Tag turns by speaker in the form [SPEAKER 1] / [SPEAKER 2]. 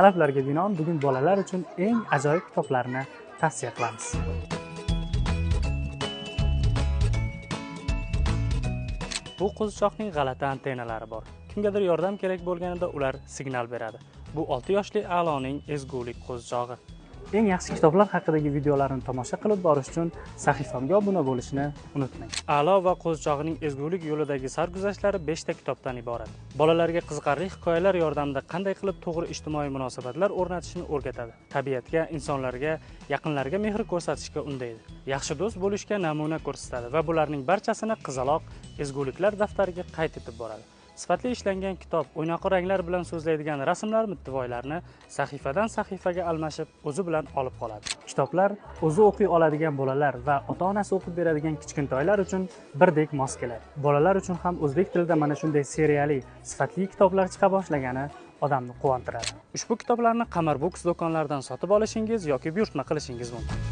[SPEAKER 1] Talablarga binoan bugun bolalar uchun eng ajoyib kitoblarni tavsiya qilamiz. Bu qo'zichoqning g'alati antennalari bor. Kimgadir yordam kerak bo'lganida ular signal beradi. Bu 6 yoshli A'loning ezgulik qo'zichog'i. Eng yaxshi kitoblar haqidagi videolarni tomosha qilib borish uchun sahifamga obuna bo'lishni unutmang. A'lo va qo'zichog'ining ezgulik yo'lidagi sarguzashtlari 5 ta kitobdan iborat. Bolalarga qiziqarli hikoyalar yordamida qanday qilib to'g'ri ijtimoiy munosabatlar o'rnatishni o'rgatadi. Tabiatga, insonlarga, yaqinlarga mehr ko'rsatishga undaydi. Yaxshi do'st bo'lishga namuna ko'rsatadi va bularning barchasini qizaloq ezguliklar daftariga qayd etib boradi. Sifatli ishlangan kitob, o'ynoqi ranglar bilan so'zlaydigan rasmlar mittivoylarni sahifadan sahifaga almashib, o'zi bilan olib qoladi. Kitoblar o'zi o'qiy oladigan bolalar va ota-onasi o'qib beradigan kichkintoylar uchun birdek mos keladi. Bolalar uchun ham o'zbek tilida mana shunday seriyali, sifatli kitoblar chiqa boshlagani odamni quvontiradi. Ushbu kitoblarni Qamar Books do'konlaridan sotib olishingiz yoki buyurtma qilishingiz mumkin.